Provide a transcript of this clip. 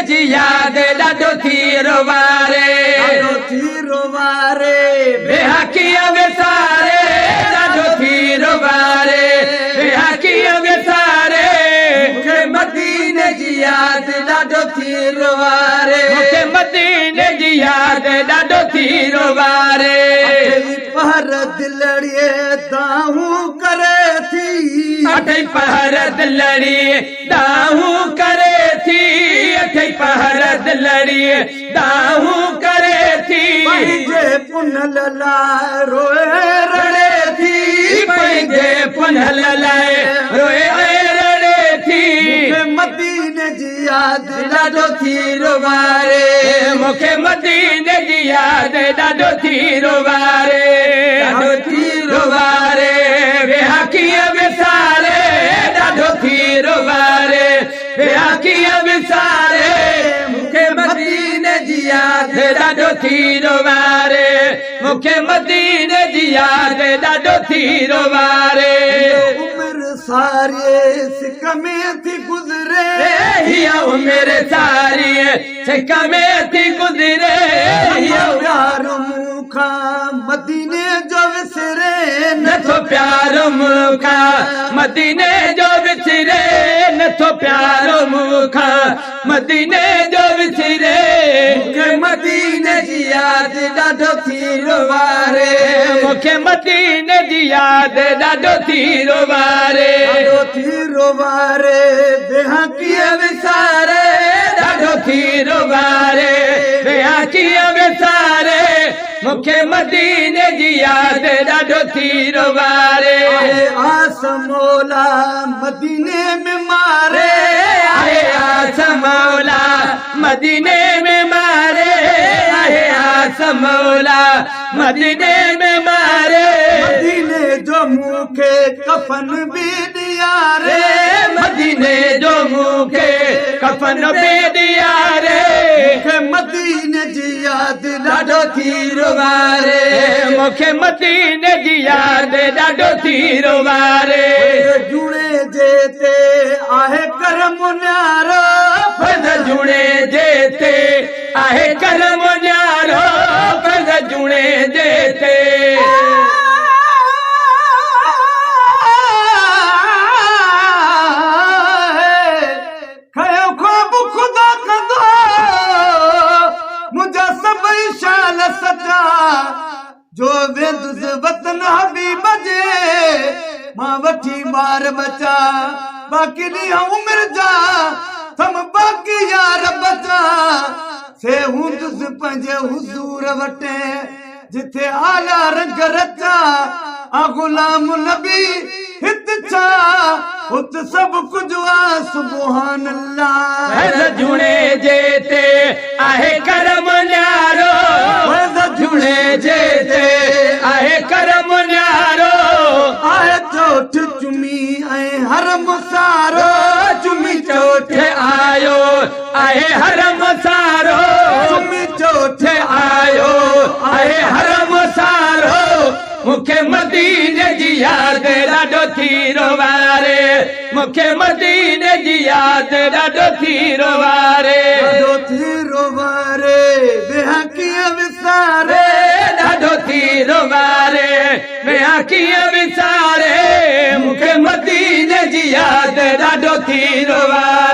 جي ياد ڏاڍو ٿي روئاري. ڏاڍو ٿي روئاري. ويها ڪيئن وساري ڏاڍو ٿي روئاري. ويها ڪيئن وساري. مون کي مديني جي ياد ڏاڍو ٿي روئاري. مون کي مديني جي ياد ڏاڍو ٿي روئاري. اٺئي پهر دلڙي دانهون ڪري ٿي. اٺئي پهر دلڙي دانهون ڪري ٿي. اٺئي پهر دلڙي دانهون ڪري ٿي. پنهنجي پنهل لاء روئي رڙي ٿي. پنهنجي پنهل لاء روئي ۽ رڙي ٿي. مون کي مديني جي ياد ڏاڍو ٿي روئاري. مون کي مديني جي ياد ڏاڍو ٿي روئاري. ڏاڍو ٿي روئاري. ويها ڪيئن وساري. ڏاڍو ٿي روئاري. ويها ڪيئن وساري. مون کي مديني جي ياد ڏاڍو ٿي روئاري. مون کي مديني جي ياد ڏاڍو ٿي روئاري. هيء عمر ساري سڪ ۾ ٿي گذري. هيء عمر ساري سڪ ۾ ٿي گذري. نٿو پيار مون کان مديني جو وسري. نٿو پيار مون کان مديني جو وسري. نٿو پيار مون کان مديني جو وسري. مون کي مديني جي ياد ڏاڍو ٿي روئاري. مون کي مديني جي ياد ڏاڍو ٿي روئاري. ڏاڍو ٿي روئاري ويهان ڪيئن وساري. ڏاڍو ٿي روئاري ويهان ڪيئن وساري. مون کي مديني جي ياد ڏاڍو ٿي روئاري. آهي آس مولا مديني ۾ ماري. آهي آس مولا مديني ۾ ماري. آهي آس مولا مديني ۾ ماري. مديني جو مون کي ڪفن به ڏياري. مديني جو مون کي ڪفن به ڏياري. مون کي مديني جي ياد ڏاڍو ٿي روئاري. مون کي مديني جي ياد ڏاڍو ٿي روئاري. فيض جوڻيجي تي آهي ڪرم نيارو. فيض جوڻيجي تي آهي ڪرم نيارو. فيض جوڻيجي تي. کنيو خواب خدا ڪندو منهنجا سڀئي شال سچا. جو ويندس وطن حبيب جي مان وٺي ٻار ٻچا. باقي ڏينهن عمر جا ٿم باقي يار بچا. سي هوندس پنهنجي حضور وٽ جٿي اعليٰ رنگ رچا. آ غلام نبي هت ڇا هت سڀ ڪجهه آ سبحان الله. فيض جوڻيجي تي آهي ڪرم نيارو. فيض جوڻيجي تي آهي ڪرم نيارو. آهي چوٺ چمي ۽ حرم سارو. چمي چوٺ آيو آهي حرم سارو. چمي چوٺ آيو آهي حرم سارو. مون کي مديني جي ياد ڏاڍو ٿي روئاري. مون کي مديني جي ياد ڏاڍو ٿي روئاري. ڏاڍو ٿي روئاري ويهان ڪيئن وساري. ڏاڍو ٿي روئاري ويهان ڪيئن وساري. مون کي مديني جي ياد ڏاڍو ٿي روئاري.